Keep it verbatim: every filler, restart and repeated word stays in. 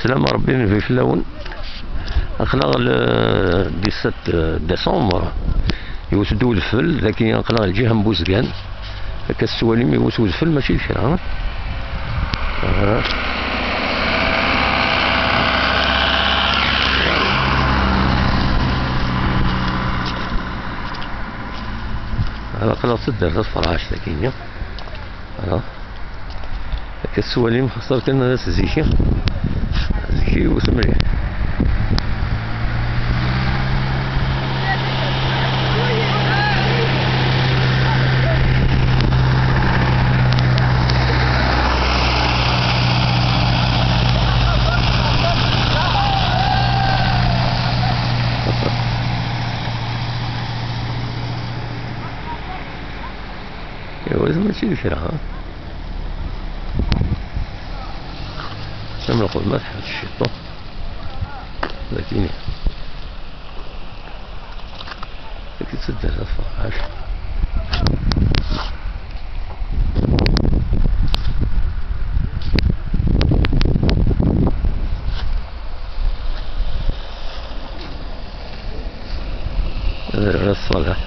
Slam Rebbi, Nnbi fell-awen. Aql-aɣ le dix-sept décembre, iwet-d udfel dagi, aql-aɣ lǧiha n Buzgan. Akka tettwalim, iwet udfel, mačči d kra, ha? Aha. Aql-aɣ taddart At Ferɛac dagi. Voilà. Akka tettwalim, xaṣer kan ad as-zik. Zik iwet mliḥ. Iwa, mačči d kra, ha? Am lxedma tḥbes ciṭuḥ. Lakini. Lakini tedder taferɛact. Ad rreɣ ṣṣalaḥ.